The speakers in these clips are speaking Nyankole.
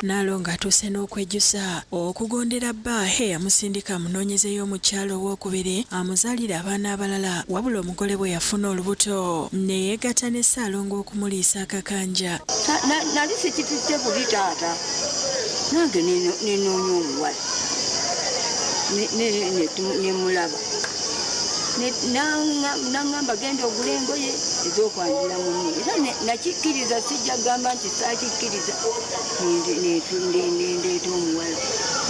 Nnaalongo atuuse n'okwejjusa okugondera bba eyamusindika amunoonyezeeyo omukyala owookubiri amuzaalire abaana abalala wabula omugole bwe yafuna olubuto ne yeegatta ne Ssaalongo okumuliisa akakanja. Nali sikitutte bubi taata nange nenoonya omuwala nemulaba nangamba genda ogule engoye ezokwanjula munne era nakikkiriza sijja kugamba nti saakikkiriza nendeeta omuwala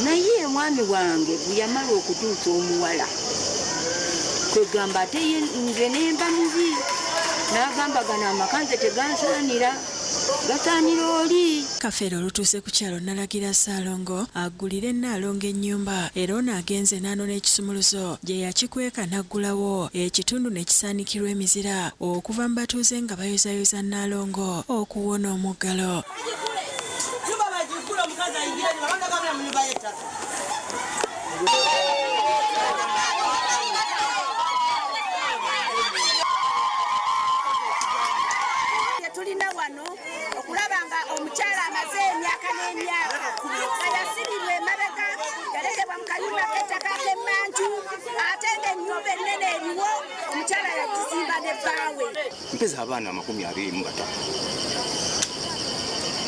naye omwami wange bwe yamala okutuusa omuwala kwegamba ate nze nemba mubi n'agamba gano amaka nze tegansaanira gasaanira oli. Kafeero olutuuse ku kyalo nalagira Ssaalongo aggulire Nnaalongo ennyumba era ono agenze n'anona ekisumuluzo gye yakikweka n'aggulawo ekitundu ne kisaanikirwa emizira okuva mu batuuze nga bayozayoza Nnaalongo okuwona omuggalo. Tulina wano okulaba nga omukyala amaze emyaka n'emyaka nga yasibirwa emabega yalekebwa mu kayumba k'ettaka ak'emmanju ate ng'ennyumba ennene eriwo omukyala yagizimba ne bbaawe. Mpeza abaana 25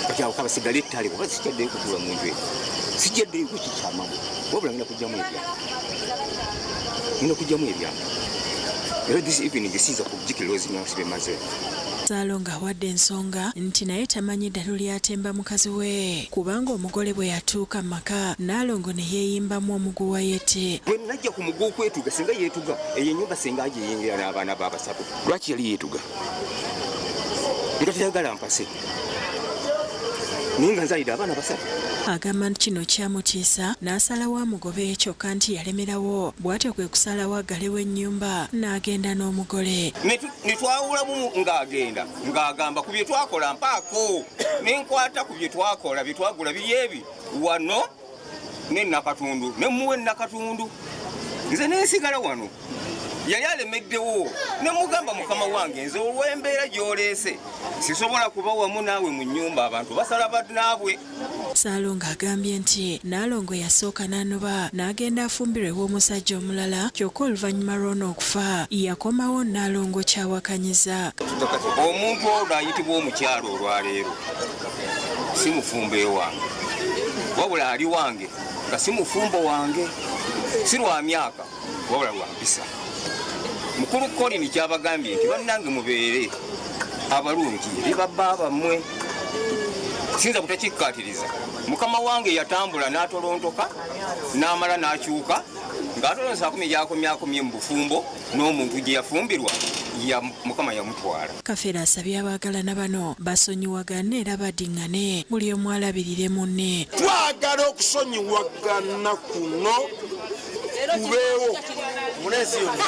kati awo kabasigale ettale kuba sikyaddeyo kutuula mu nju eyo sijjaddeyo kukikyamamu wabula ngenda kujjamu ebyama ngenda kujjamu ebyama era this evening siyinza kugikilozinga nga sibemaze. Ssaalongo awadde ensonga nti naye tamanyi ddalu ly'atemba mukazi we kubanga omugole bwe yatuuka mu maka Nnaalongo ne yeeyimbamu omuguwa yette. Bwe najja ku muguwa okwetuga singa yeetuga eyo ennyumba singa agiyingira n'abaana be abasatu. Lwaki yali yeetuga nga tayagala mpase naye nga nzaalidde abaana basatu. Agamba nti kino kyamutiisa n'asalawo amugobe kyokka nti yalemerawo bw'atyo kwe kusalawo aggalewo ennyumba n'agenda n'omugole. Ne twawulamu ng'agenda ng'agamba ku bye twakola mpaako ne nkwata ku bye twakola bye twagula biri ebi wano ne Nakatundu ne mmuwa e Nakatundu nze ne nsigala wano. Yali alemeddewo ne mugamba mukama wange nze olw'embeera gy'oleese sisobola kuba wamu naawe mu nnyumba abantu basala bannaabwe. Ssaalongo agambye nti Nnaalongo yasooka n'anoba n'agenda afumbirwa ew'omusajja omulala kyokka oluvannyuma lw'ono okufa yakomawo Nnaalongo ky'awakanyiza. Omuntu ono ayitibwa omukyala olwaleero si mufumbo ewange wabula ali wange nga si mufumbo wange si lwa myaka wabula lwa mpisa. Mukulu Colin kyabagambye nti bannange mubeere abalungi eri babba bammwe siyinza butakikkaatiriza. Mukama wange yatambula n'atolontoka n'amala n'akyuka ng'atolonse akomye gy'akomye akomye mu bufumbo n'omuntu gye yafumbirwa ya Mukama yamutwala. Kafeero asabye abaagalana bano basonyiwagane era badingane buli omu alabirire munne. Twagala okusonyiwagana kuno kubeewo munensi yonna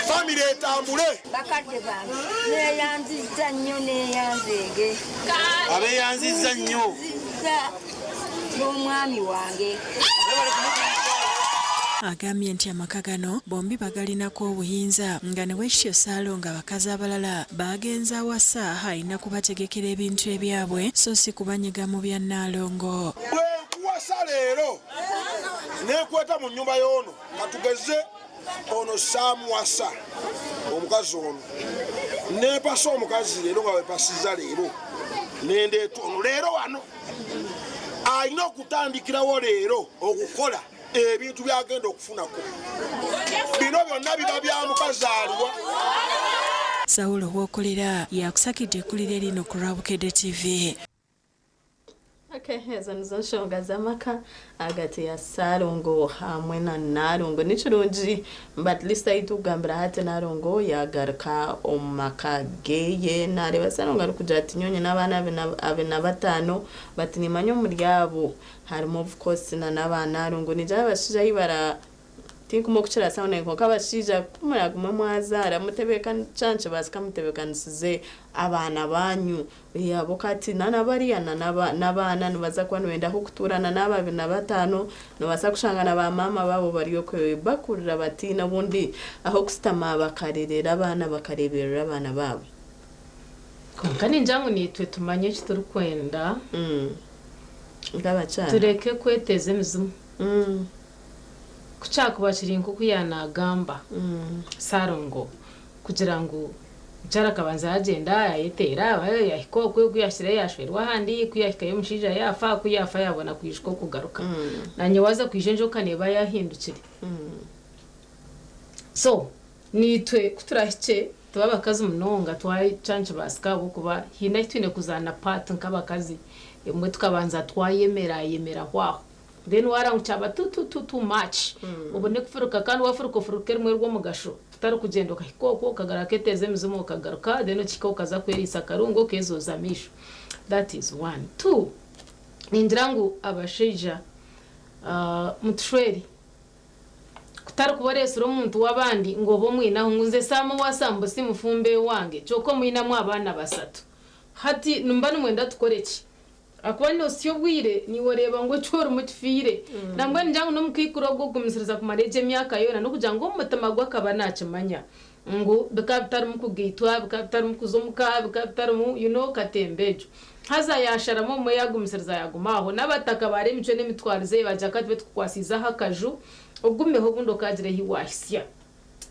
famire etambule. Bakadde bange neyanzizza nnyo neyanzeege. Abeyanzizza nnyo. N'omwami wange. Agambye nti amaka gano bombi bagalinako obuyinza nga ne bwekityo Ssaalongo abakazi abalala baagenze awasa alina kubategekera ebintu ebyabwe so si kubanyiga mu bya Nnaalongo. Bwe nkuwasa leero ne nkweta mu nnyumba y'ono katugeze ono saamuwasa omukazi ono nempasa omukazi leero nga wepasiza leero nendeeta ono leero wano alina okutandikirawo leero okukola ebintu byagenda okufunako bino byonna biba bya mukazi aliwa. Saulo Wokolera yakusakidde eggulire lino ku lwa Bukedde TV. Okay, ezo nizo nshonga z'amaka ahagati ya Ssalongo hamwe na Nalongo. Ni kirungi but at least ahu turikugambira hati Nalongo yaagaruka omu maka geeye. Naareeba Ssalongo arikugira ati nyowe nyine abaana abiri na bataano but nimanya omuri abo harimu of course na n'aba Nalongo. Ningira abashaija ahu bara Tinkumanya oku kirasoundinge kwonka abashaija ku muraagume mwazaara mutebeekanise nikibaasika mutebeekanisize abaana baanyu. Ahabw'okuba hati na nabariya na n'abaana nibaza kuba nibenda ah'okutuura na n'aba 25 noobaasa kushanga na baamaama baabo bari okwe bakurira bataine obundi ah'okushutama bakarerera abaana bakareeberera abaana baabo. Kwonka ningira ngu naitwe tumanye eki turikwenda. Nk'abakyara. Tureke kweteza emizimu. Ku kyakuba kiri nk'oku yaanagamba Sarongo kugira ngu omukyara akabanza yaagyenda yaayeteera yaahika okwe, ku yaahikire yaashwerwa ahandi, ku yaahikayo omushaija yaafa, ku yaafa yaabona kwijuka okugaruka. Naanye waaza kwija enjoka neeba yaahindukire. So naitwe ku turahikye tube abakazi munonga kyaba nikibaasika ahabw'okuba haine ahu twine kuzaana part nk'abakazi ebimwe tukabanza twayemerayemeraho aho. Then wareeba ngu kyaba too too too too much obone kufuruka kandi wafuruka ofuruke rimwe rw'omugasho kutari kugyenda okahika okwo okagaruka oketeeza emizimu okagaruka then okihika okaza kweriisa akarungu okezooza amaisho. That is one. Two, ningira ngu abashaija mutushwere kutari kuba oreetsire omuntu w'abandi ngu obe omwinaho ngu nze saamuwasa mbu simufumba ewange kyonka omwinamu abaana basatu. Hati nimuba nimwenda tukore ki? Ahakuba noosya obwire, naiwe oreeba ngu eki orimu kifiire. Nambwenu ningira ngu n'omukaikuru ogwo okugumisiriza kumara egyo emyaka yoona n'okugira ngu omu mutima gwe akaba naakimanya ngu bikaba bitarimu kugaitwa, bikaba bitarimu kuza omu ka, bikaba bitarimu you know katemba egyo. Haza yaasharamu obumwe yaagumisiriza yaaguma aho. N'abataka baara emicwe n'emitwarize ye baagira ngu ka tube tukukwasiize aha akaju ogumeho obundi okaagira ahi waahitsya.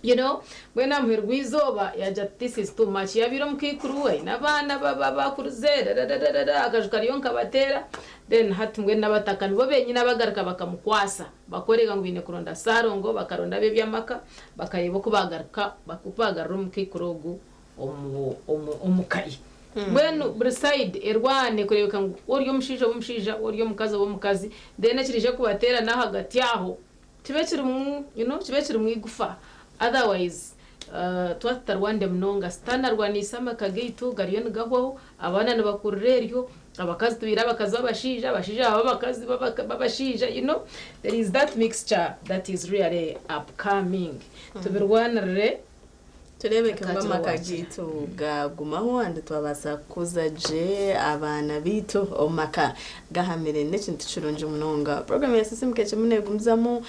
You know, mbwenu aha muheru gw'eizooba yaagira ati this is too much. Yaabaire omukaikuru aine abaana bakurize rarararara akaju kariyo nikabateera then hati mbwenu n'abataka nibo benyini abagaruka bakamukwasa bakoreka ngu baine kuronda Ssalongo bakaronda ab'eby'amaka bakareeba oku bagaruka oku bagarura omukaikuru ogu omu omu omuka ye. Mbwenu buri side erwane kureebeka ngu ori omushaija obe omushaija ori omukazi obe omukazi then ekiraije kubateerana ahagati aho Kibe kirimu you know kibe kirimu igufa otherwise twaba tutarwanire munonga sitaane arwaniise amaka gaitu gariyo nigahwaho abaana nibakurira eryo abakazi tubaire abakazi b'abashaija abashaija baba abakazi b'abashaija you know there is that mixture that is really upcoming tubirwanirire. Tureebeke ngu amaka gaitu gaagumaho and twabaasa kukuza gye abaana baitu omu maka gahamire. N'ekintu kirungi munonga. Puroguraamu ya Sisiimuka ekirimu neegumizamu.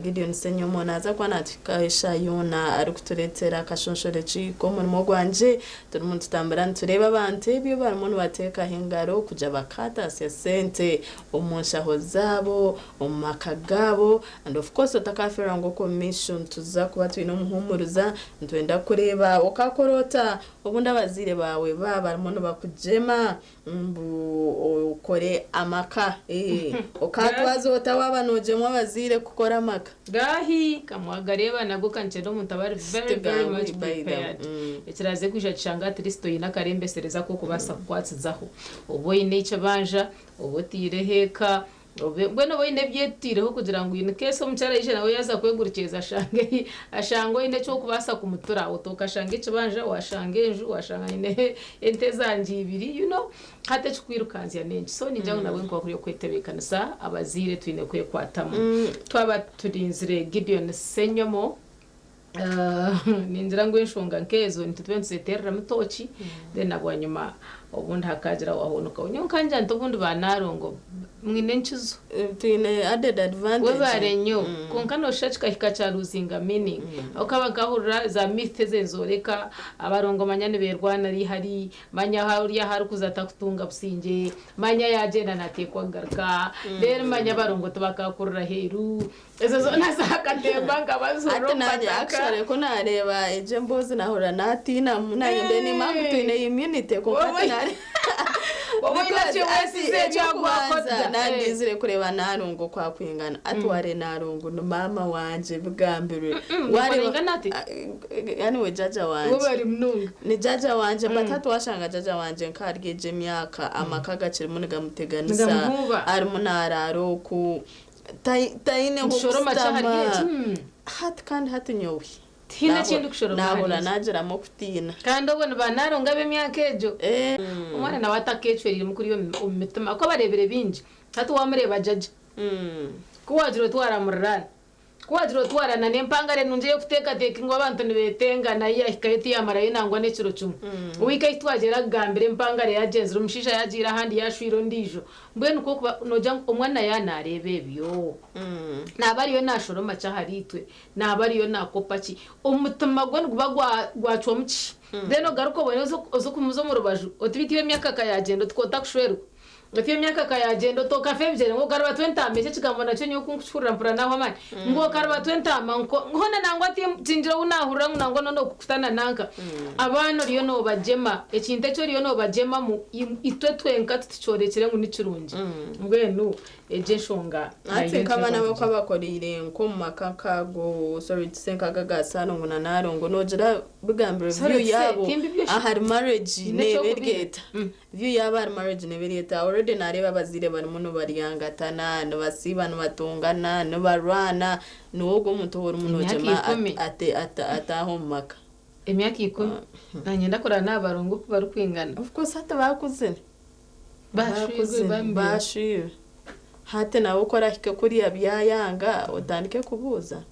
Gideon Ssenyomo naaza kuba naatuhikaho eshaaha yoona arikutureetera akashonshorekye k'omurimo gwangye. Turimu nitutambura nitureeba abantu ebyo barimu nibateekaho engaro kugira bakaataasya sente omu nshaho zaabo, omu maka gaabo and of course otakafeerwa ngu okwo omu maisho nituza kuba twine omuhuumuriza, nitwenda kukureeba okakora ota obundi abazaire baawe baaba barimu nibakugyema mbu okore amaka okaatwaza ota waaba noogyemwa abazaire kukora amaka? Gaahi kamwagareeba nago kanikyenda omuntu abe ari very very much prepared ekiraaze kwija kishanga at least oine akarembesereza ak'okubaasa kukwatsizaho oba oine ekibanja oba otaireho eka Obe mbwenu oba oine ebyetutaireho kugira ngu in case omukyara yaija nawe yaaza kwegurikyeza ashange ashange oine eki orikubaasa kumutura oti okashanga ekibanja waashanga enju waashanga nyine ente zangye ibiri you know hati ekikwirukanzya n'enki so ningira ngu nabwe nikuba kuri okwetebeekanisa abazaire twine kwekwatamu twaba turinzire Gideon Ssenyomo Ningira ngu enshonga nk'ezo nitwe tube nituzetereramu tooki then na bwanyima obundi hakaagira owaahonokaho. Nyowe nkangira nti obundi ba Nalongo mwine enkizo. Twine added advantage. Webare nnyo. Kwonka nooshusha kikahika kya luzinga meaning. Okaba nkahurira za myth ezo nizooreka abarongo manya nibeerwana rihari, manya ori ahu arikuza takutunga busingye, manya yaagyenda naateekwa kugaruka, then manya abarongo tibakaakurira aheeru. Ezo zoona zaakatemba nkabazurira Hati omu nanye bataka. actually ku nareeba egyo emboozi nahurira natiina nanye mbe nimba ngu twine immunity kwonka Wowe hati nare wowe oine because eki hati weesize ekyokubanza ebyagwakodda. nandizire kureeba Nalongo oku akwingana hati wareeba Nalongo ni maama wangye bigambirwe wareeba Nibaringana ati? anyway jaaja wangye Webare munonga. ni jaaja wangye but hati washanga jaaja wangye nka ahari egyo emyaka amaka gakirimu nigamuteganisa Nigamuhuuba. arimu naraara oku Taine Nitushoroma ki ahari nk'okusitama eki? hati kandi hati nyowe Tihaine ekindi kushoroma ahari nahurira eki. nagiramu okutiina. Kandi obwo ni ba Nalongo ab'emyaka egyo. Omwana nawe atakecwereiremu kuriya omu mitima ahakuba areebire bingi. Hati waamureeba jaja, ku waagira oti waaramuriraana. Ku waagira oti waarana n'empangare nungi ey'okuteekateeka ngu abantu nibeetenga nayo yaahikayo tiyaamarayo nangwa n'ekiro kimwe. Wiiki ei twagyera kugambira empangare yaagyenzire omushaija yaagiire ahandi yaashwire ondiijo. Mbwenu ku orikuba noogira ngu omwana yaaba naareeba ebyo, naaba ariyo naashoroma ki ahariitwe? Naaba ariyo naakopa ki? Omutima gwe niguba gwacwamu ki? Then ogaruke obone oze kumuza omu rubaju oti beitu iwe emyaka ka yaagyenda oti k'otakushwerwa? Oti emyaka ka yaagyenda oti okafa ebigyere ngu okaribatwa entaama eki ekigambo nakyo nyowe ku nkukihurira mpurira naahwa amaani ngu okaribatwa entaama nko hoona nangwa tingira obu naahurira ngu nangwa n'okukutana nanka abaana oriyo noobagyema ekintu eki oriyo noobagyemamu itwe twenka titukyorekire ngu ni kirungi mbwenu egyo enshonga Hati nayo nk'abaana nituza bo ku bakoreire nk'omu maka nk'ago sorry to say nk'ago aga Ssalongo na Nalongo noogira bigambirwe Sorry view to say, yaabo timbi byoshe. ahari marriage Nyine neeba eky'okubiha. eri eta? View yaabo ahari marriage neeba eri eta? Already naareeba abazaire barimu nibaryangatana, nibasiiba nibatongana, nibarwana, niwe ogwo omuntu ou orimu Emyaka noogyema ikumi. ataahe omu maka. Emyaka 10. Naanye ndakurora n'abarongo oku barikwingana. Of course hati baakuzire. Bashwirwe Baakuzire, bambi. bashwirwe. Hati nawe ku orahike kuriya byayanga otandike kubuuza.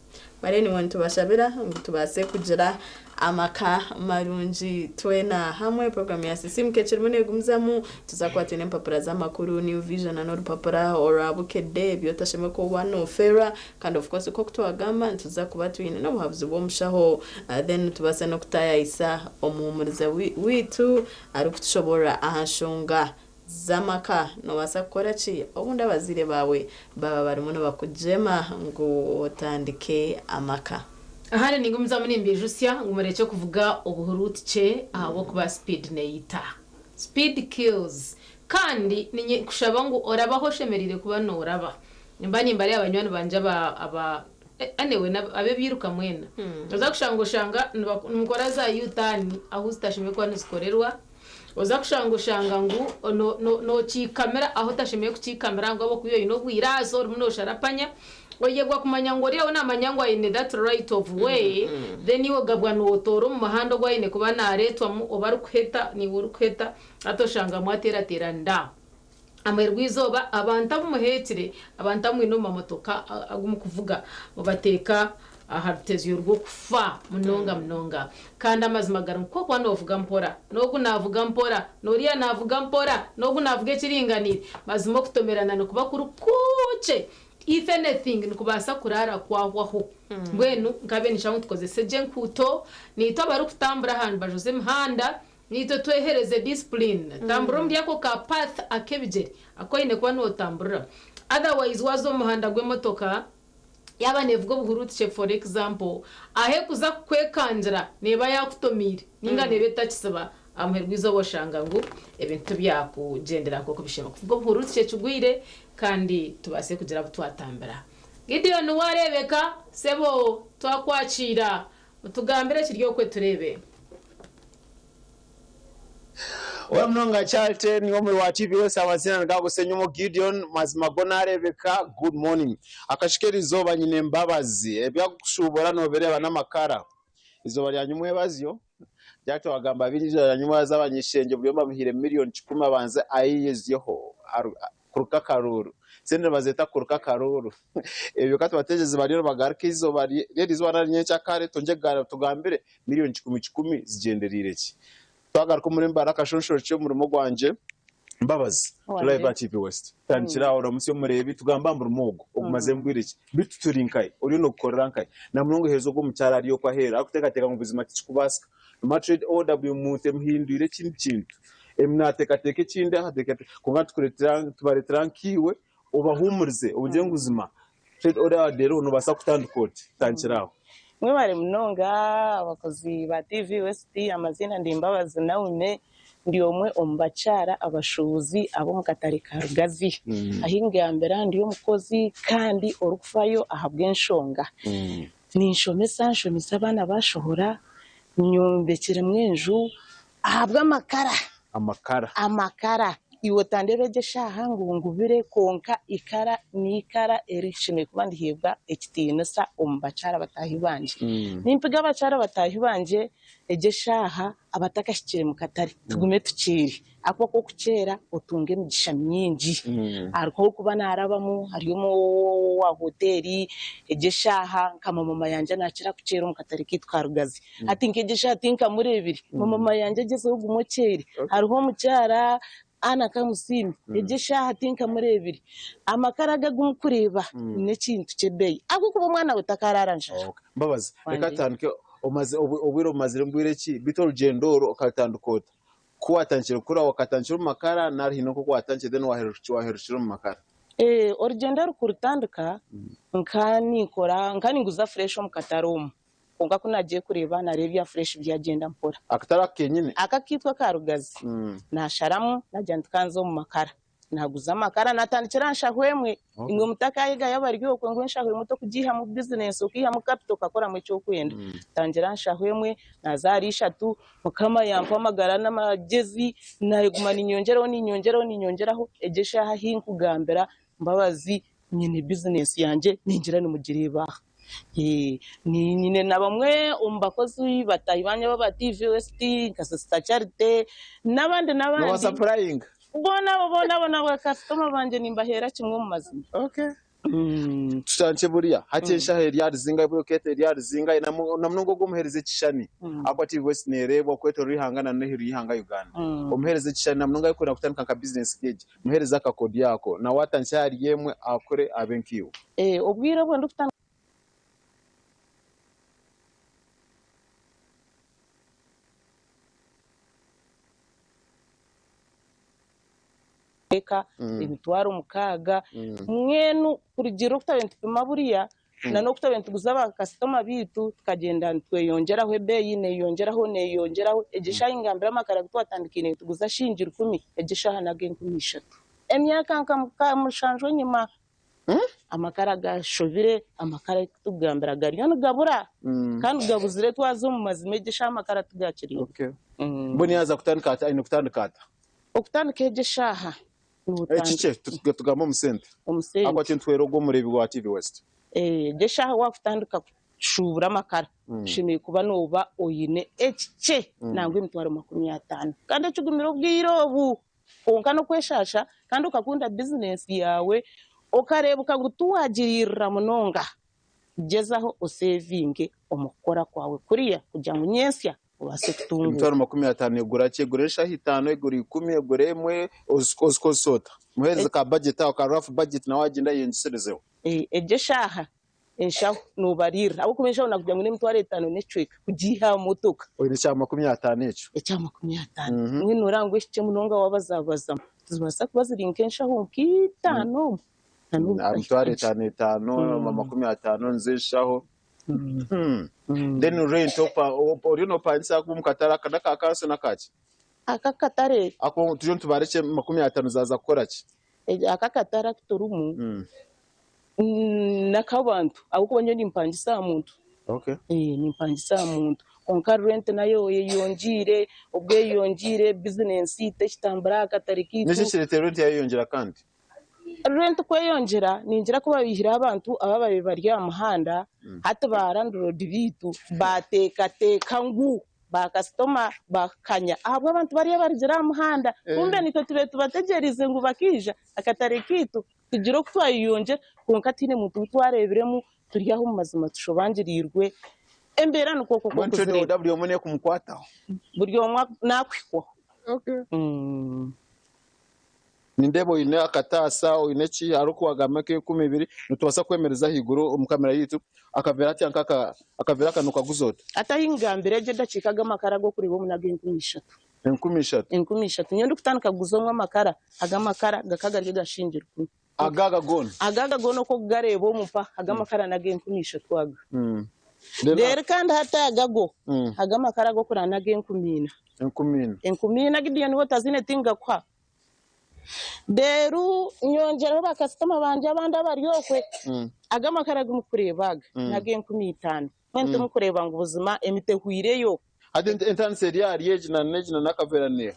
But anyway nitubashabira ngu tubaase kugira amaka marungi twena hamwe. Program ya Sisiimuka ekirimu neegumizamu. Tuza kuba twine empapura z'amakuru, New Vision na n'orupapura orwa Bukedde, ebi otashemereire kuba noofeerwa. Kandi of course nk'oku twagamba nituza kuba twine n'obuhabuzi bw'omushaho then tubaase n'okutaayaayisa omuhuumuriza waitu arikutushoboorora aha nshonga z'amaka. Noobaasa kukora ki obundi abazaire baawe baaba barimu nibakugyema ngu otandike amaka? Ahandi ningumizamu nimbaijutsya ngu murekye kuvuga obuhuruutukye ahabw'okuba speed neita. Speed kills. Kandi ninye kushaba ngu orabe ahu oshemereire kuba nooraba. Nimba nimbareeba banywani bangye aba aba anyway ab'ebiiruka mwena. Oza kushanga oshanga nimukora za U-turn ahu zitashemereire kuba nizikorerwa. Oza kushanga oshanga ngu nokiikamira ahu otashemereire kukiikamira ngu ahabw'okuba oine obwirasi orimu nosharapanya. Oyebwa kumanya ngu oriya we namanya ngu aine that right of way then iwe ogabwa notoora omu muhanda ogu aine kuba nareetwamu oba arikuheta naiwe orikuheta hati oshanga mwateerateeranira aho. Amuheru gw'eizooba abantu abu muheekire, abantu abu mwine omu mamotoka agu murikuvuga mubateeka aha rutezyo rw'okufa munonga munonga. Kandi amazima gari ngu ku orikuba noovuga mpora, n'ogu naavuga mpora, n'oriya naavuga mpora, n'ogu naavuga ekiringaniire, mazima okutomerana nikuba kuri kukye. If anything nikubaasa kuraara kwahwaho. Mbwenu nk'abeene-ishe ngu tukozese gye enkuuto, naitwe abarikutambura aha mbaju z'emihanda, Naitwe twehereze discipline. Tamburira omuri ako ka path ak'ebigyere aku oine kuba notamburira. Otherwise waaza omu muhanda gw'emotoka yaaba neevuga obuhuruutukye for example, ahu ekuza kukwekangira neeba yaakutomiire ninga neeba etakisiba, aha muheru gw'eizooba oshanga ngu ebintu tibyakugyendera nk'oku bishemereire. Kuvuga obuhuruutukye kigwire kandi tubaase kugira abu twatambira. Gideon waareebeka sebo twakwakiira Mutugambire ekiri okwe tureebe. Owe munonga Charlton niwe omuri wa TV West amazina ni gago Senyumo Gideon mazima go narebeka good morning akashika erizooba nyine embabazi ebyakukushubura nobireeba namakara izooba rya nyumwebazyo Jack wagamba bingi izooba rya nyumwebazyo abanyishengye buri omwe bamuhaire million kikumi abanze ayeyezyeho kuruka akaruuru. Sente nibazeeta kuruka akaruuru. Ebyo ka tubategyereze bariyo nibagaruka eizooba ry'erizooba nari nyenkyakare twongye tugambire miriyoni kikumi kikumi zigyendereire ki. Twagaruka omuri Mbara akashonshorokye omurimo gwangye Mbabazi turi live aha TV West. Tutandikire aho oramutsye omureebi tugambe aha murimo ogu ogumaze mbwire ki? Beitu turi nkahi? Oriyo noogukorera nkahi? Na munonga oheereza ogu omukyara ari okwo aheeru arikuteekateeka ngu buzima tikikubaasika. Noomanya trade order buri muntu emuhindwire ekindi kintu. Emi naateekateeka ekindi aha ateekateeka kwonka nitukureetera nitubareetera nkaiwe obahuumurize obugire ngu buzima trade order yaaba eriho noobaasa kutandika oti tandikira aho. Mwebare munonga abakozi ba TV West, amaziina ndi Mbabazi Naume, ndi omwe omu bakyara abashuubuzi ab'omu katare ka Rugazi. Ahi ngambira ndi omukozi kandi orikufayo ahabw'enshonga. Ninshomesa, nshomesa abaana baashohora, nyombekiremu enju ahabw'amakara. Amakara. Amakara. Iwe otandeeba egyo eshaaha ngu ngubire kwonka ikara n'ikara erishemereire kuba ndiheebwa ekitiinisa omu bakyara bataahi bangye. Nimpiga abakyara bataahi bangye egyo eshaaha abatakahikire mu katare tugume tukiire ahakuba ku orikukyera otunga emigisha mingi. Hariho orikuba naarabamu ari owa hoteeri egyo eshaaha nka maama yangye naakira kukyera omu katare kaitu ka Rugazi. Hati nk'egyo eshaaha tinkamureebire, maama mayanja agyezeho guma okyere. Hariho omukyara Anna Kamusiime, egyo eshaaha tinkamureebire. Amakara ago agu murikureeba n'ekintu ky'ebeeyi ahabw'okuba omwana we takaraara njara. Mbabazi, reka tutandike omaze obwire obumazire mbwire ki? Beitu orugyendo oru okarutandika ota? Ku waatandikire kukora wakatandikira omu makara nari haine nk'oku waatandikire then waaherukira omu makara? Orugyendo oru kurutandika nka ninkora nka ninguza fureshi omu katare omu. Kwonka ku naagiye kureeba, naareeba ebya fureshi byagyenda mpora. Akatare ako kenyine? Aka akaitu aka Rugazi. Naasharamu, naagira nti ka nze omu makara. Naaguza amakara, naatandikira aha nshaho emwe. Imwe mutakaayegayo abari okwo ngu enshaho emwe tokugiihamu bizinesi, okaihamu kapito okakoramu eki orikwenda. Ntangira aha nshaho emwe, naaza ahari ishatu, Mukama yampa amagara n'amagyezi, naaguma niinyongyeraho, niinyongyeraho, niinyongyeraho, egyo eshaaha ahi nkugambira Mbabazi, nyine bizinesi yangye ningira nimugireeba aha. Nyine na bamwe omu bakozi bataahi bangye aba TV West nka Sister Charity n'abandi n'abandi. Nobasapurayinga? Boona abo boona abo na bakasitoma bangye nimbaheera kimwe omu mazima. Okay. Tutandikye buriya hati enshaho eri aha ruzinga buriya okeeta eri aha ruzinga na munonga ogwo omuheereza ekishushani ahakuba TV West neereebwa okwetoorora eihanga na n'aheeru y'eihanga Uganda. Omuheereza ekishushani na munonga arikwenda kutandika nka bizinesi nk'egi. Muheereze akakodyo ako, nawe atandikye ahari emwe akure abe nkaiwe. Obwire obu ndikutandika eka emitwaro mukaaga mbwenu kurugiirira oku twabaire nitupima buriya na n'oku twabaire nituguza bakasitoma baitu tukagyenda nitweyongyeraho ebeeyi neeyongyeraho neeyongyeraho egyo eshaaha engambire amakara agu twatandikiire nituguza shilingi rukumi egyo eshaaha n'ag'enkumi ishatu. Emyaka nka mushanju enyima amakara gashobire amakara agu turikugambira gariyo nigabura kandi gabuzire twaza omu mazima egyo eshaaha amakara tigakiriho. Mbwenu yaaza kutandika ata aine kutandika ata? Okutandika egyo eshaaha Ekikye tugambe omu sente. Omu sente. Ahabw'okuba tintuhwera ogwo omureebi wa TV West. Egyo eshaaha waakutandika kushuubura amakara, oshemereire kuba nooba oine ekikye nangwa emitwaro 50. Kandi ekigumire obwire obu. Kwonka n'okweshaasha kandi okakunda bizinesi yaawe, okareebuka ngu tiwaagiriirira munonga. Gyezaho oseevinge omu kukora kwawe kuriya kugira ngu nyentsya obaase kutunguuka. Emitwaro 50 egura ki? Egura enshaho itaano, egura ikumi, egura emwe, ozikozesa ota? Muheereze ka budget aho, ka rough budget nawe agyende ayeyongyeserezeho. Egyo eshaaha enshaho noobariirira ahabw'okuba enshaho naakugira ngu n'emitwaro etaano n'ekicweka kugiiha aha motoka. Oine ekya 50 ekyo? Ekya 50. Mbwenu noreeba ngu ekikye munonga waabazabazamu nizibaasa kuba ziri nk'enshaho nk'itaano omwo. Aha mitwaro etaano etaano, 50 nizo enshaho. Then rent oriyo nopangisa omu katare aka n'aka kanso n'akaki? Aka akatare. Ako turiyo nitubara ekye 50 zaaza kukora ki? Aka akatare aku turimu n'akabantu ahabw'okuba nyowe nimpangisa aha muntu. Nimpangisa aha muntu kwonka rent nayo eyeyongyeire, obwo eyeyongyeire bizinensi tekitambura aha katare kaitu. Niki ekireetire rent yayeyongyera kandi? Rent kweyongyera ningira ku baihireho abantu ababaire bari aha muhanda hati ba landlord baitu bateekateeka ngu ba kasitoma bakanya ahabw'abantu bariya abarugire aha muhanda kumbe naitwe tubaire tubategyereize ngu bakaija akatare kaitu tugire oku twayeyongyera kwonka tihaine muntu ou twareebiremu turi aho omu mazima tushobangiriirwe embeera nikwo okwo Mbwenu trade okuzireba. order buri omwe nekumukwataho? Buri omwe nakuhikwaho. Nindeeba oine akataasa, oine ki, hariho oku waagamba nk'enkumi ibiri, nitubaasa kwemereza ahaiguru omu kamera yaitu, akaveera hati nk'aka, akaveera aka nookaguza ota? Hati ahi ngambire egyo edakiika ago amakara ag'okureeba omu n'ag'enkumi ishatu. Enkumi ishatu? Enkumi ishatu. Nyowe ndikutandika kuguza omwe amakara, ago amakara gakaba gari aga shilingi rukumi. Aga aga goona? Aga aga goona oku orikugareeba omu mpa, ago amakara n'ag'enkumi ishatu aga. Reero kandi hati aga go, ago amakara ag'okurara n'ag'enkumi ina. Enkumi ina. Enkumi ina Gideon we otaziine tingakuha. Reero nyongyeraho bakasitoma bangye abandi abari okwe, aga amakara agu murikureeba aga n'ag'enkumi itaano. Mbwenu timurikureeba ngu buzima emiti ehweireyo? Hati entandisa eri ahari egi na n'egi na n'akaveera neeha?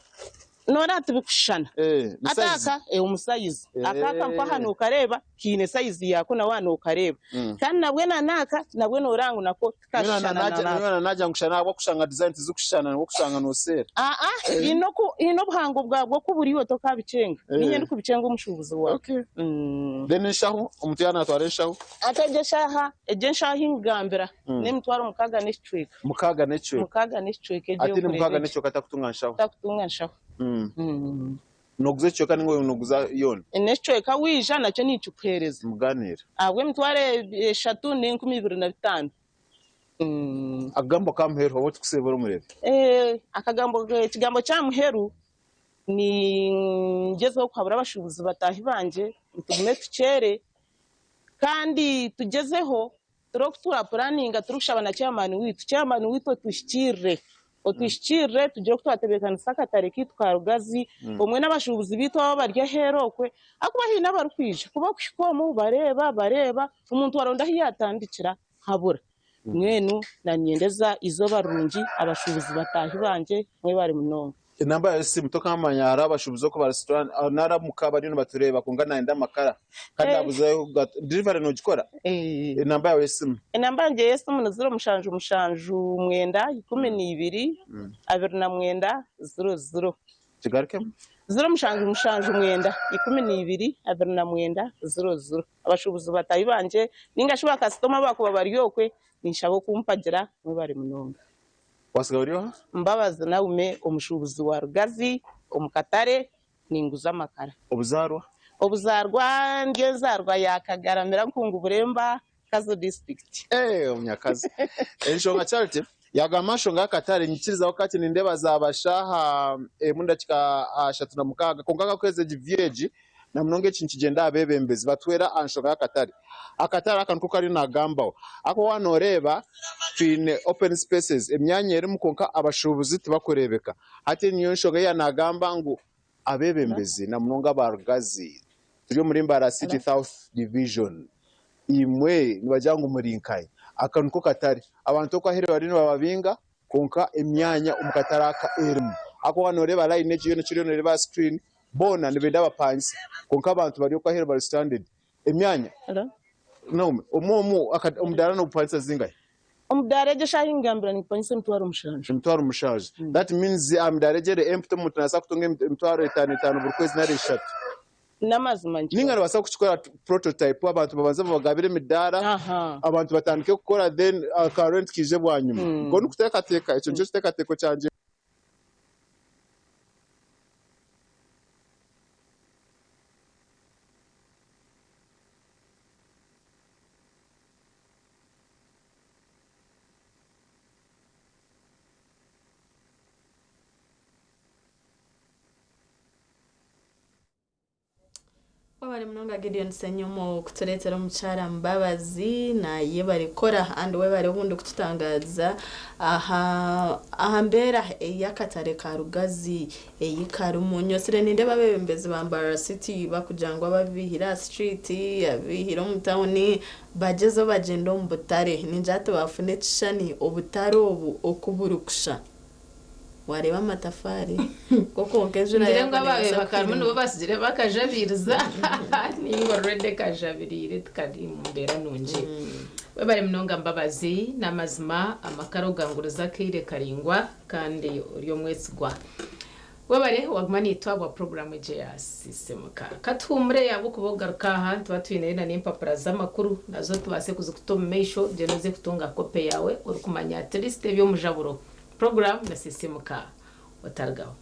Noreeba tibikushushana. Eh, ni Ate size. aka eh, omu size. Aka aka mpaha Eh. nokareeba kiine size yako na waaba nokareeba. Kandi nabwe na n'aka nabwe noreeba ngu nako tikashushana na n'aka. Nyowe nagira ngu kushana ahabw'okushanga design tizikushushana ahabw'okushanga noseera. Aa, haine oku haine obuhango bwabwo oku buri iwe tokabikyenga. Niinye ndikubikyenga omushuubuzi waawe. Okay. Then enshaho, omuntu yaaba naatwara enshaho? Ate egyo eshaaha, egyo enshaho ei nkugambira n'emitwaro mukaaga n'ekicweka. Mukaaga n'ekicweka. Mukaaga n'ekicweka egyo Ati ni mukaaga okureeba egyo. n'ekicweka takutunga nshaho. Takutunga nshaho. Nooguza ekicweka ninga nooguza yoona? N'ekicweka waija nakyo ninkikuheereza. Mugaaniire. Ahabw'emitwaro eshatu n'enkumi ibiri na bitaano. Akagambo ka muheru obu orikusiibura omureebe. Akagambo, ekigambo kya muheru ningyezaho kuhabura abashuubuzi bataahi bangye ngu tugume tukyere kandi tugyezeho turebe oku twapuraninga turikushaba na chairman waitu. Chairman waitu otuhikiirire, otuhikiirire tugire oku twatebeekanisa akatare kaitu ka Rugazi obumwe n'abashuubuzi baitu abo abari aheeru okwe ahakuba haine abarikwija kuba kuhika omu bareeba bareeba omuntu aronda ahu yaatandikira habura. Mbwenu nanyendeza eizooba rirungi abashuubuzi bataahi bangye mwebare munonga. Enamba yawe y'esimu tokamanya hariho abashuubuzi oku bari nari omuka bariyo nibatureeba kwonka nayenda amakara kandi abuzeho delivery nogikora? Enamba yawe y'esimu. Enamba yangye y'esimu ni ziro mushanju mushanju mwenda 12 29 00. Kigarukemu. Ziro mushanju mushanju mwenda 12 29 00. Abashuubuzi bataahi bangye nainga shi bakasitoma abaakuba bari okwe, ninshaba okumpagira mwebare munonga. Watsiga ori oha? Mbabazi Naume omushuubuzi wa Rugazi omu katare, ninguza amakara. Obuzaarwa? Obuzaarwa ndi enzaarwa ya Kagaramira Nkungu Buremba, Kazo disiturikiti. Eeh omunyakazi. Enshonga Charity yagamba enshonga y'akatare nyikirizaho kakye nindeeba zaaba shaaha emwe n'edakiika 36 kwonka kakuheereza egi view egi namunonga eki nikigyenda aha beebembezi batuhwera aha nshonga y'akatare. Akatare aka niko kariyo naagambaho ahakuba waaba nooreeba twine open spaces emyanya erimu kwonka abashuubuzi tibakureebeka. Hati niyo nshonga ei yaaba naagamba ngu abeebembezi namunonga aba Rugazi turi omuri Mbarara City South Division imwe nibagira ngu muri nkahi? Aka niko katare abantu oku aheeru bariyo nibababinga kwonka emyanya omu katare aka erimu ahakuba waaba nooreeba layini egi yoona eki oriyo nooreeba aha screen Boona nibenda abapangisa kwonka abantu bari oku aheeru bari stranded. Emyanya Naomi, omu omu omudaara nogupangisa zingahi? Omudaara egyo eshaaha eyingambira ningupangisa emitwaro mushanju. Emitwaro mushanju. That means aha midaara egyo eri empty omuntu nabaasa kutunga emitwaro etaano etaano buri kwezi nari eshatu. N'amazima Ninga nikyo. nibabaasa kukikora prototype abantu babanze babagabire emidaara abantu batandike kukora then aka rent kaije bwanyima. Nikwo ndikuteekateeka, ekyo nikyo kiteekateeko kyangye. Webare munonga Gideon Ssenyomo kutureetera omukyara Mbabazi nayebare kukora and webare obundi kututangaariza aha aha mbeera ey'akatare ka Rugazi ei karimu. Nyotsire nindeeba abeebembezi ba Mbarara City bakugira ngu ababiihire aha street, ababiihire omu tawuni bagyezeho bagyende omu butare. Ningira tibafuna ekishushani obutare obu oku burikusha. Wareeba amatafaari go kwonka enjura Ngire ngu yaagwa abaabaire neebaasa bakarimu kuhirima. nibo batsigire bakajabiriza nainga already kajabiriire tikari mu mbeera nungi. Webare munonga Mbabazi, n'amazima amakara oganguriza akaire karaingwa kandi ori omwesigwa. Webare waguma naitwe ahabwa puroguraamu egi eya Sisimuka. Ka tuhuumure ahabw'okuba okugaruka aha nituba twineyo na n'empapura z'amakuru nazo tubaase kuzikuta omu maisho gyenda oze kutunga kope yaawe orikumanya at least eby'omujaburo. Puroguraamu na Sisimuka. Otarugaho.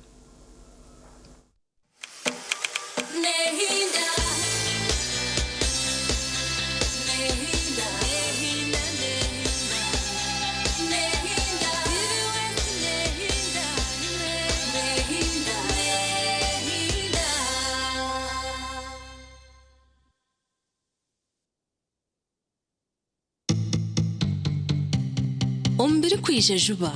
Omu birikwija juba.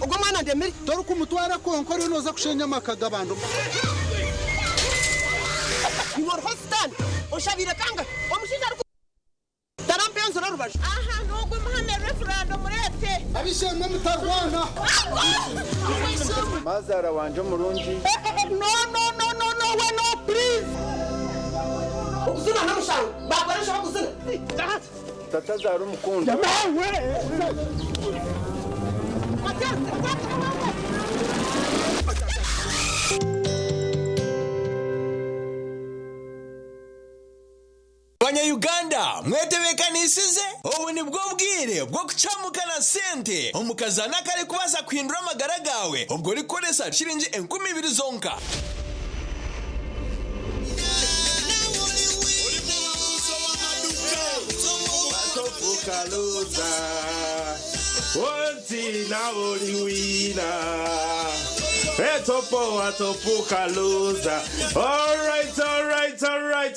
Ogwo omwana ndemire. Torikumutwara kwonka oriyo nooza kushenya amaka g'abantu. Iwe oriho sitaane oshabiire kangahi omushaija ariku Tarampenzura orubaju. Aha n'ogwo muhame Reverand omureete. Ab'eishe-emwe mutarwana. Mazaara wangye omurungi. No no no no no we no please. Okuzina n'omushango bakora enshobe kuzina. Tata azaara omukundwa. Banya Uganda mwetebekanisize? Obu nibwo bwire bw'okucamuka na sente omu kazaano akarikubaasa kuhindura amagara gaawe obwo orikukoresa shiringi 2000 zonka.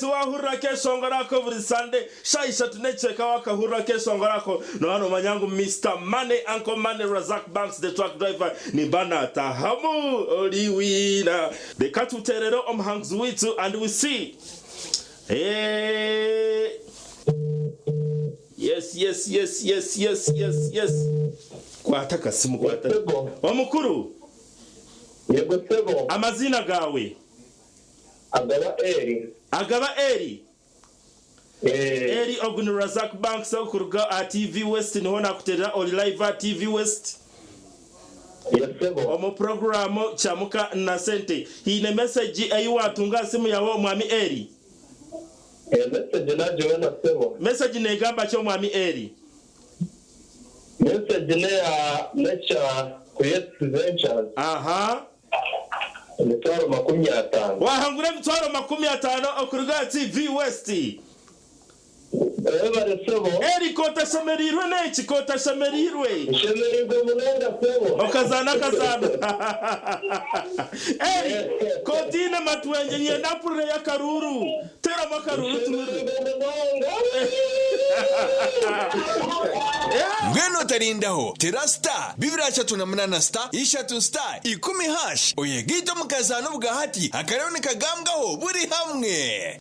Wahurira akeshongoro ako buri Sunday shaaha ishatu n'ekicweka wakahurira akeshongoro ako nooba noomanya ngu Mister Money, Uncle Money, Razak Banks the truck driver nimba naatahamu ori winner. Reka tuteerere omuhanguzi waitu and we see. Eeh Yes yes yes yes yes yes yes Kwata akasimu kwata. Omukuru. Yego sebo. Amaziina gaawe? Agaba Eli. Agaba Eli? Eli ogu ni Razak Banks okuruga aha TV West niho nakuterera ori live aha TV West. Yes sebo. Omu puroguramu Kyamuka na Sente. Haine mesegi ei watunga aha simu yawe omwami Eli? Mesegi nagiboona sebo. Mesegi negamba ki omwami Eli? Mesegi neya Nature Creates Ventures. Aha. Emitwaro 50. Wahangura emitwaro 50 okuruga aha TV West. Webare sebo. Eli kotashemereirwe n'eki kotashemereirwe. Nshemereirwe munonga sebo. Okazaana akazaano. Eli kotiine matwengye nyenda mpurireyo akaruuru. Teeramu akaruuru tuhurire. Nshemereirwe munonga. Mbwenu otarindaho, tera star 238 star ishatu star ikumi hash oyegaite omu kazaano obwahati akariyo nikagambwaho buri hamwe.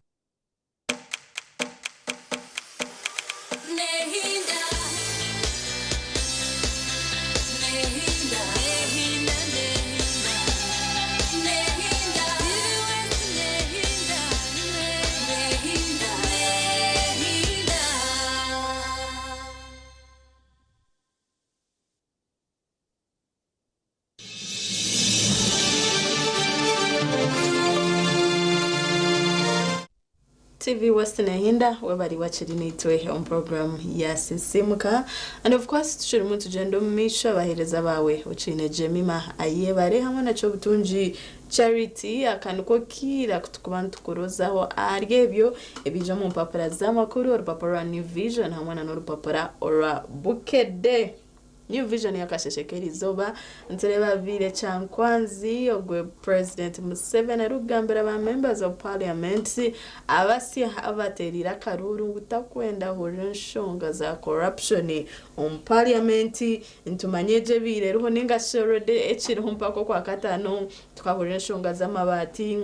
TV West Nehinda webari wakiri naitwe omu program ya Sisimuka and of course tukirimu nitugyenda omu maisho abaheereza baawe okiine Jemima Ayebare hamwe na Kyobutungi Charity aka niko kiira kutukuba nitukurozaho ahari ebyo ebiija omu mpapura z'amakuru orupapura rwa New Vision hamwe na n'orupapura orwa Bukedde. New Vision y'akasheshe k'erizooba nitureeba abaire Kyankwanzi ogwe President Museveni arikugambira ba members of parliament abasya abatereire akaruuru ngu takwenda hurira enshonga za corruption omu parliament. Nitumanya egyo ebaire eriho ninga shi already ekiriho mpaka okwakataano tukahurira enshonga z'amabaati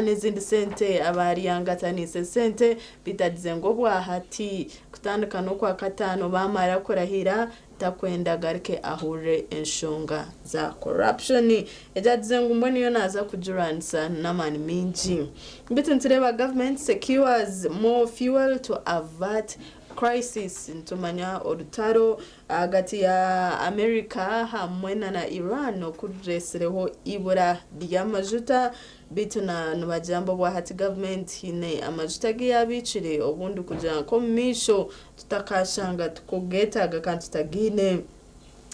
n'ezindi sente abaryangataniise sente bitagize ngu obwahati kutandika n'okwakataano bamara kurahira Takwenda agaruke ahurire enshonga za corruption. Egi agize ngu mbwenu yo naaza kugirwanisa n'amaani maingi. Beitu nitureeba government secures more fuel to avert crisis. Nitumanya orutaro ahagati ya America hamwe na Iran oku ruretsireho eibura ry'amajuta. Beitu na nibagira ngu obwahati government haine amajuta agu yabiikire obundi kugira nk'omu maisho Tutakashanga tukugeetaaga kandi tutagaine.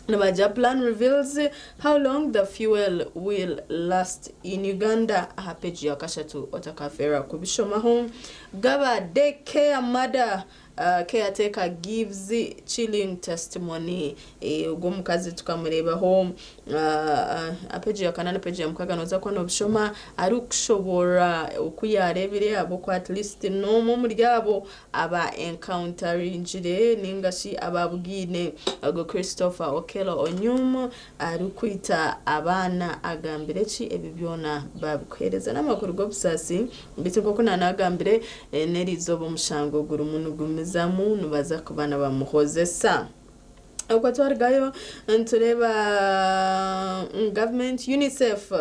Nibagira plan reveals how long the fuel will last in Uganda aha page ya kashatu otakafeerwa kubishomaho. Gaba day care murder. Caretaker gives chilling testimony. Ogwo omukazi tukamureebaho peegi ya kana na peegi ya mukaaga nooza kuba noobishoma arikushoboorora oku yaareebire ahabw'okuba at least n'omwe omuri abo aba encountering ninga shi ababugaine ogwo Christopher Okello Onyum arikwita abaana agambire ki ebi byona babikuheereza n'amakuru g'obusaasi beitu nk'oku naanagambire n'erizooba omushango gurimu nigumizamu nibaza kuba nibamuhozesa. Okwo twarugayo nitureeba government UNICEF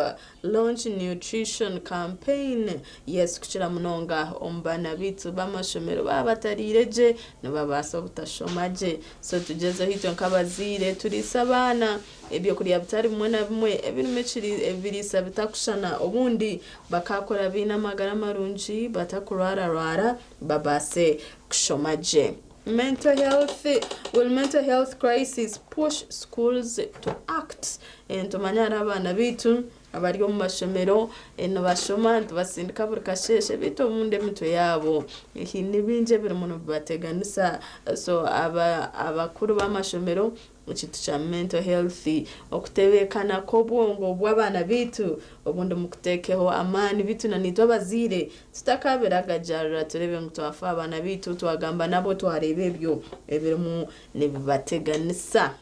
launch nutrition campaign. Yes, kukira munonga omu baana baitu b'amashomero baaba batariire gye nibabaasa obutashoma gye. So tugyezeho itwe nk'abazaire turiise abaana ebyokurya bitari bimwe na bimwe ebirimu ebiriisa bitakushushana obundi bakakura baine amagara marungi batakurwararwara babaase kushoma gye. Mental health, will mental health crisis push schools to act? Nitumanya hariho abaana baitu abari omu mashomero nibashoma nitubasindika buri kasheeshe beitu obundi emitwe yaabo ni bingi ebirimu nibibateganisa. So abakuru b'amashomero ekintu kya mental health okutebeekana kw'obwongo bw'abaana baitu obundi mukuteekeho amaani beitu na naitwe abazaire tutakabiragajarira tureebe ngu twafa abaana baitu twagamba nabo twareeba ebyo ebirimu nibibateganisa.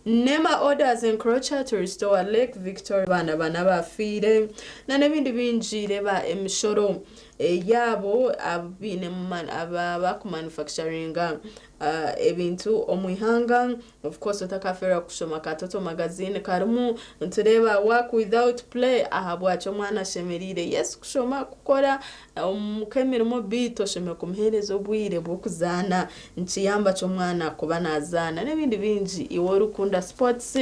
NEMA orders encroacher to restore Lake Victoria. Abaana bana bafiire na n'ebindi bingi. Reeba emishoro yaabo abaine abakumanufacturinga ebintu omu ihanga. Of course otakafeerwa kushoma Katoto magazine karimu. Nitureeba work without play, ahabwaki omwana ashemereire yes kushoma kukora nk'emirimo beitu oshemereire kumuheereza obwire bw'okuzaana nikiyamba ky'omwana kuba nazaana n'ebindi bingi. Iwe orikukunda sports.